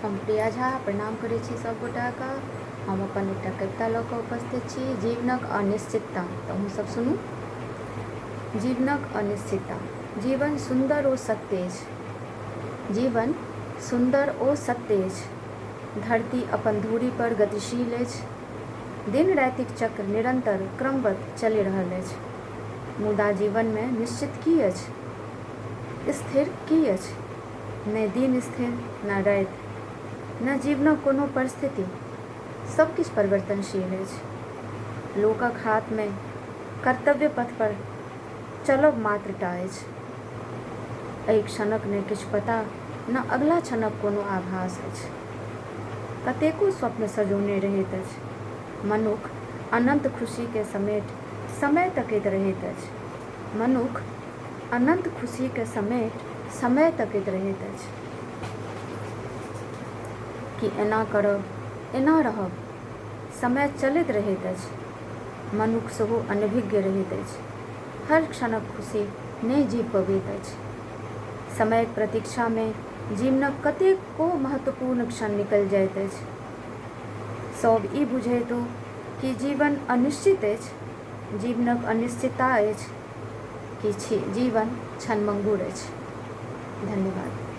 हम प्रिया झा प्रणाम करै छी सभगोटाके। हम अपन एकटा कविता लऽ कऽ उपस्थित छी, जीवनक अनिश्चितता। तऽ अहूँ सब सुनू। जीवनक अनिश्चितता। जीवन सुन्दर ओ सत्य अछि। जीवन सुन्दर ओ सत्य अछि। धरती अपन धुरी पर गतिशील अछि। दिन रातिक चक्र निरन्तर क्रमवत चलि रहल अछि। मुदा जीवनमे निश्चित की अछि? स्थिर की अछि? ने दिन स्थिर, ने राति, ने जीवनक कोनो परिस्थिति। सभ किछु परिवर्तनशील अछि। लोकक हाथमे कर्तव्य पथपर चलब मात्रटा अछि। एहि क्षणक ने किछु पता, ने अगिला क्षणक कोनो आभास अछि। कतेको स्वप्न सजौने रहैत अछि। मनुख अनन्त खुशीकेँ समेट समय तकैत रहैत अछि। मनुख अनन्त खुशीकेँ समेट समय तकैत रहैत अछि। कि एना करब, एना रहब। समय चलैत रहैत अछि। मनुख सेहो अनभिज्ञ रहैत अछि। हर क्षणक खुशी नहि जीबि पबैत अछि। समयक प्रतीक्षामे जीवनक कतेको महत्वपूर्ण क्षण निकलि जाइत अछि। सभ ई बुझैत हो कि जीवन अनिश्चित अछि, जीवनक अनिश्चितता अछि। कि छी जीवन क्षणभंगुर अछि। धन्यवाद।